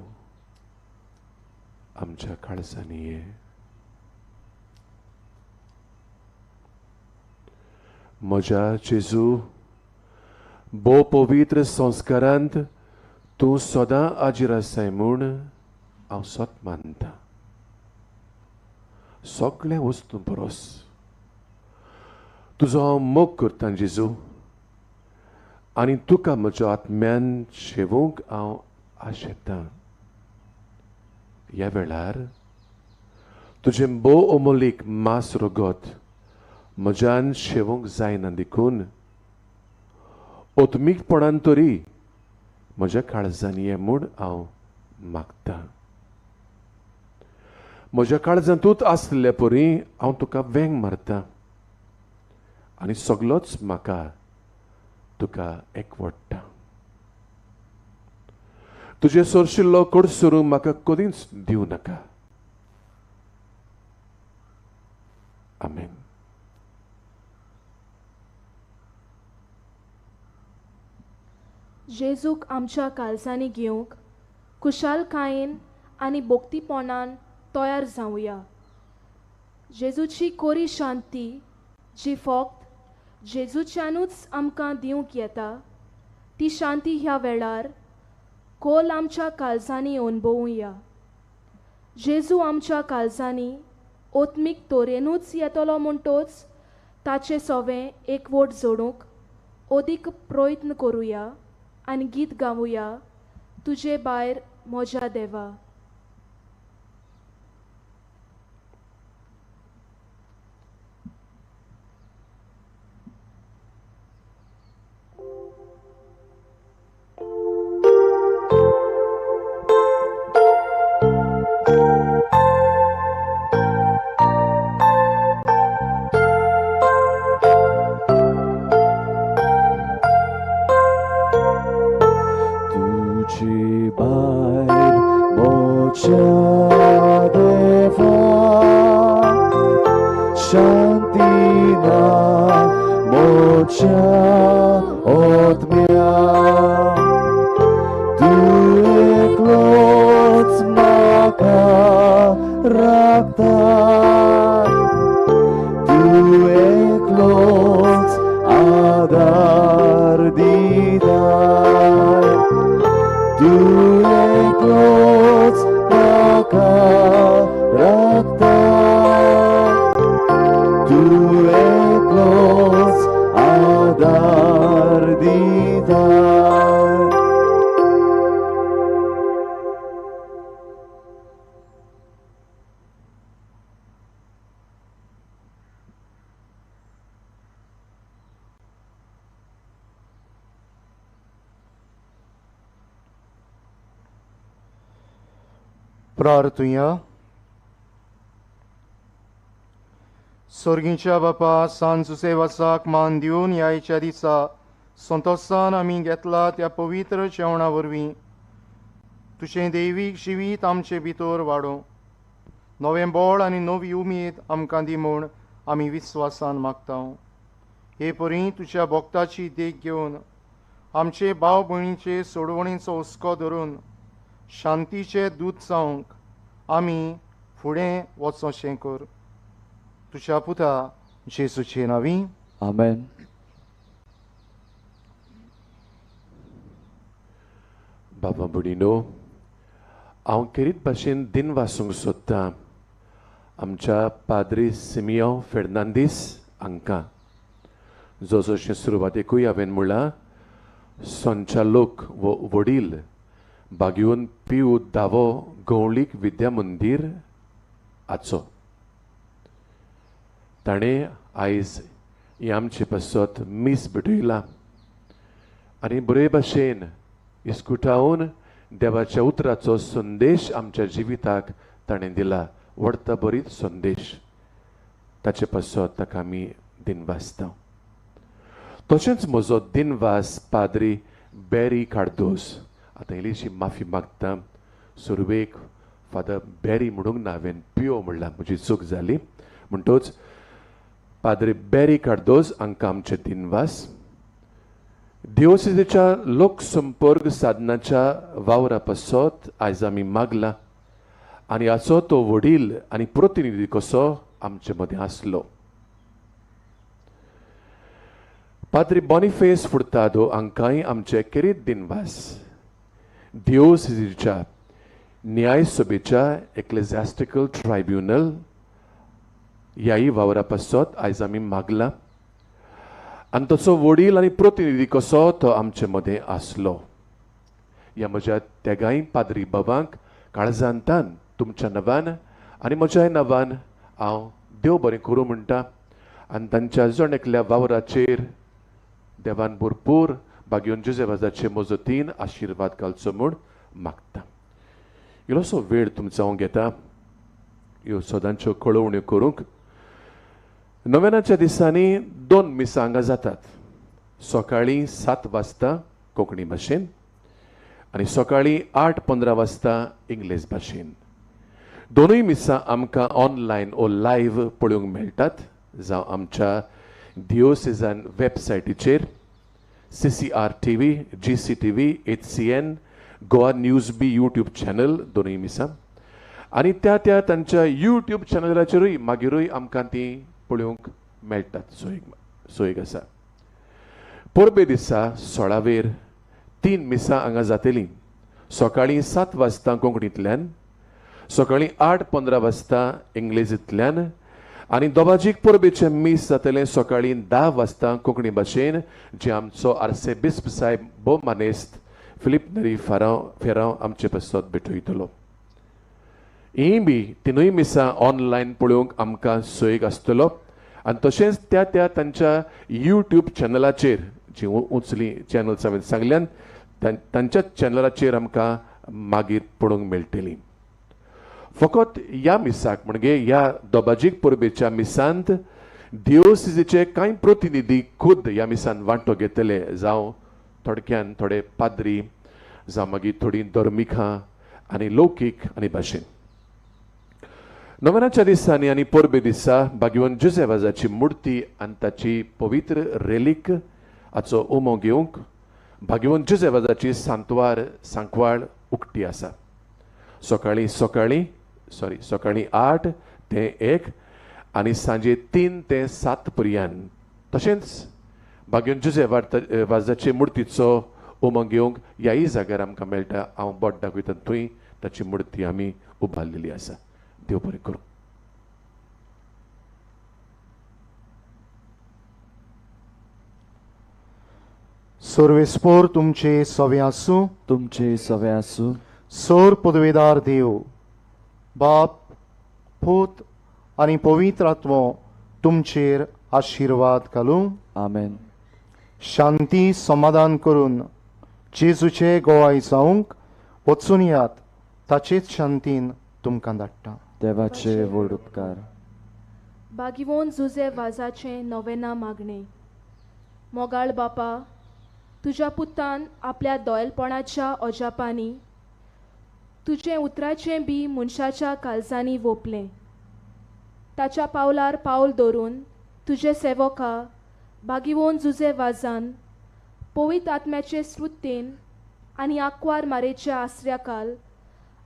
आमच्या काळजांनी ये. म्हज्या जेजू, भोव पवित्र संस्कारांत तूं सदां आजीर आसाय म्हूण हांव सत मानता. सगळें वस्तू परस तुजो हांव मोग करतां जेजू, आनी तुका म्हज्या आत्म्यान शेवूंक हांव आशेतां. ह्या वेळार तुजें भोव अमोलीक मास रगत म्हज्यान शेवूंक जायना देखून ओतमीकपणान तरी म्हज्या काळजान ये म्हूण हांव मागतां. म्हज्या काळजांतूच आसले परी हांव तुका वेंग मारतां आनी सगलोच म्हाका तुका एकवडटा. तुजें सोरशिल्लो कडसरूंक म्हाका कदींच दिवं नाका. आमेन. जेजूक आमच्या काळजांनी घेवंक खुशालकायेन आनी भक्तीपणान तयार जावया. जेजूची कोरी शांती जी फक्त जेजूच्यानूच आमकां दिवंक येता ती शांती ह्या वेळार खोल आमच्या काळजांनी अणभवुया. जेजू आमच्या काळजांनी ओत्मीक तरेनूच येतलो म्हणटोच ताचे सवें एकवट जोडूंक अदीक प्रयत्न करुया आनी गीत गावुया, तुजे भायर म्हज्या देवा. प्रार्थुया. सोर्गीच्या बापा, सान जुसेवासाक मान दिवन ह्या दिसा संतोसान आमी घेतला त्या पवित्र जेवणा वरवीं तुजें दैवीक जिवीत आमचे भितर वाडोवं, नवें बळ आनी नवी उमेद आमकां दी म्हूण आमी विस्वासान मागता. हे परी तुज्या भक्ताची देख घेवन आमचे भाव भयणीचे सोडवणेचो हुस्को धरून शांतीचे दूत जावंक आमी फुडें वचोशें कर. तुज्या पुता जेजूचे नांवी, आमेन. बाबा भयणीनो, हांव खेरीत भाशेन दिन वासूंक सोदतां आमच्या पाद्री सिमियो फेर्नांदीस हांकां, जो जशें सुरवातेकूय हांवें म्हणलां संचालक वो वडील बागेवन पियू दावो गवळीक विद्या मंदीर हाचो. ताणें आयज हें आमचे पासत मीस भेटयलां आनी बरे भाशेन इस्कुटावन देवाच्या उतराचो संदेश आमच्या जिविताक ताणें दिला, व्हडता बरीच संदेश. ताचे पासत ताका आमी दिनवासता. तशेंच म्हजो दिनवास पाद्री बॅरी कार्दोस. आतां इल्लीशी माफी मागता, सुरवेक फादर बॅरी म्हणूंक ना, हांवें पियो म्हणलां, म्हजी चूक जाली. म्हणटच पाद्री बॅरी कार्दोस हांकां आमचे दिनवास. दिओसिजेच्या लोकसंपर्क साधनाच्या वावरा पासत आयज आमी मागला आनी हाचो तो वडील आनी प्रतिनिधी कसो आमचे मदें आसलो. पाद्री बॉनिफेस फुर्तादो हांकांय आमचे खेरीत दिनवास. दिओसिजेच्या न्यायसभेच्या एक्लेझियास्टिकल ट्रायब्युनल ह्याय वावरा पासत आयज आमी मागला आनी तसो वडील आनी प्रतिनिधी कसो तो आमचे मदें आसलो. ह्या म्हज्या तेगांय पाद्री बाबांक काळजांतान तुमच्या नांवान आनी म्हज्याय नांवान हांव देव बरें करूं म्हणटा आनी तांच्या जण एकल्या वावराचेर देवान भरपूर बागेवन जुजेवाजाचे मजतीन आशिर्वाद घालचो म्हूण मागता. इल्लोसो वेळ तुमचो हांव घेता ह्यो सदांच्यो कळोवण्यो करूंक. नव्यानाच्या दिसांनी 2 मिसां हांगा जातात. सकाळीं 7 वाजता कोंकणी भाशेन आनी सकाळीं 8:15 वाजता इंग्लीश भाशेन. दोनूय मिसां आमकां ऑनलायन ओ लायव्ह पळोवंक मेळटात, जावं आमच्या दिओसेजन वेबसायटीचेर CCR TV, GCTV, HCN, Goa news B YouTube channel दोनूय मिसां आनी त्या त्या तांच्या यूट्यूब चॅनलाचेरूय मागीरूय आमकां ती पळोवंक मेळटात. सोयीक आसा. परबे दिसा 16 वेर 3 मिसां हांगा जातलीं. सकाळीं 7 वाजता कोंकणींतल्यान, सकाळीं 8:15 वाजता इंग्लेजींतल्यान आनी दोबाजीक परबेचें मीस जातलें सकाळीं 10 वाजता कोंकणी भाशेन, जे आमचो आर्सेबिस्प साहेब भोव मानेस्त फिलीप नरी फेरांव आमचे पासत भेटयतलो. हीं बी तिनूय मिसां ऑनलायन पळोवंक आमकां सोयीक आसतलो आनी तशेंच त्या त्या तांच्या यूट्यूब चॅनलाचेर जी उंचली चॅनल्स हांवें सांगल्यान तांच्या चॅनलाचेर आमकां मागीर पळोवंक मेळटली. फकत ह्या मिसाक म्हणजे ह्या दोबाजीक परबेच्या मिसांत दिओसिजीचे कांय प्रतिनिधी खुद ह्या मिसान वांटो घेतले, जावं थोडक्यान थोडे पाद्री, जावं मागीर थोडीं धर्मिकां आनी लौकीक आनी भाशेन. नव्यानाच्या दिसांनी आनी परबे दिसा बागेवन जुजेवाजाची मुर्ती आनी ताची पवित्र रेलीक हाचो उमो घेवंक बागेवन जुजेवाजाची सांतवार सांकवाळ उक्ती आसा. सकाळीं सकाळीं 8 ते 1 आनी सांजे 3 ते 7 पर्यंत. तशेंच बागेवन जुजे वाजाचे मुर्तीचो उमो घेवंक ह्याय जाग्यार आमकां मेळटा. हांव बोट दाखयता थंय ताची मुर्ती आमी उबारलेली आसा. देव बरें करूं. सर्वेस्पोर तुमचे सवे आसूं, तुमचे सवे आसूं. सोर पदवेदार देव बाप, पूत आनी पवित्र आत्मो तुमचेर आशिर्वाद घालूं. आमेन. शांती समाधान करून जेजूचे गोवाय जावंक वचून यात, ताचेच शांतीन तुमकां धाडटा. देवाचे व्हड उपकार. बागिवोन जुजे वाजाचें नवेना मागणें. मोगाळ बापा, तुज्या पुतान आपल्या दोयलपणाच्या अजापांनी तुजें उतराचें बी मनशाच्या काळजांनी वोपलें. ताच्या पावलार पावल दवरून तुजे सेवका बागिवोन जुजे वाजान पवित्र आत्म्याचे स्फूर्तेन आनी आंकवार मारेच्या आसऱ्याकाल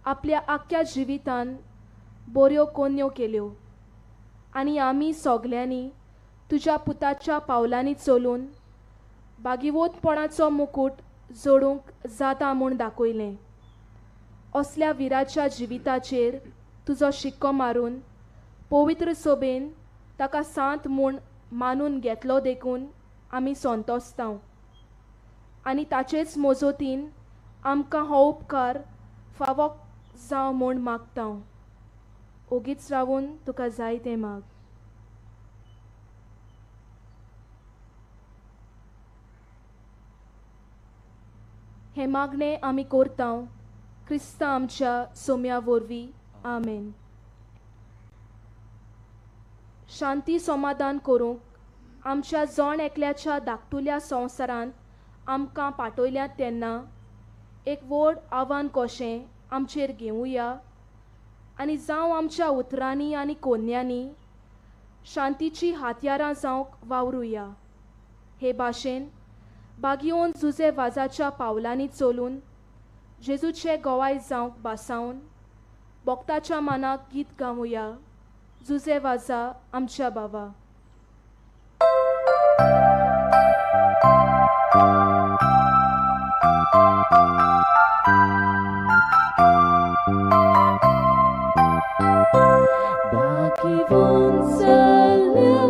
आपल्या आख्ख्या जिवितान बऱ्यो कोन्यो केल्यो आनी आमी सगल्यांनी तुज्या पुताच्या पावलांनी चलून बागिवोतपणाचो मुकूट जोडूंक जाता म्हूण दाखयलें. असल्या विराच्या जिविताचेर तुजो शिक्को मारून पवित्र सोबेन ताका सांत म्हूण मानून घेतलो देखून आमी संतोसतांव आनी ताचेच मोजोतीन आमकां हो उपकार फावो जावं म्हूण मागतांव. ओगीच रावून तुका जाय तें माग. हें मागणें आमी करतांव क्रिस्ता आमच्या सोम्या वरवीं. आमेन. शांती समाधान करूंक आमच्या जण एकल्याच्या धाकटुल्या संवसारांत आमकां पाठयल्यात तेन्ना एक व्हड आव्हान कशें आमचेर घेवया आनी जावं आमच्या उतरांनी आनी कोन्यांनी शांतीची हातयारां जावंक वावरुया. हे भाशेन बागियोन जुजे वाजाच्या पावलांनी चलून जेजूचे गोवाय जावंक बासावन भक्ताच्या मनाक गीत गावया. जुजे वाजा आमच्या बाबा. बागिवोन चल्ल्या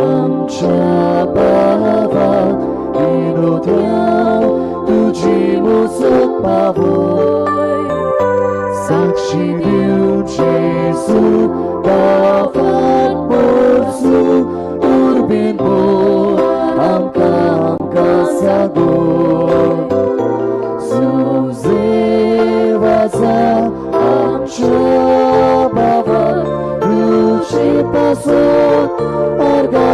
आमच्या बाबा, विनोद्या तुजी मोसक पावय, साक्षी दिवं जेजू गांवांत पोरसू, दुर्बीण बोल आमकां आमकां सागोय. जुजे वाजा आमच्या बाबा, तुजे पासत अर्गां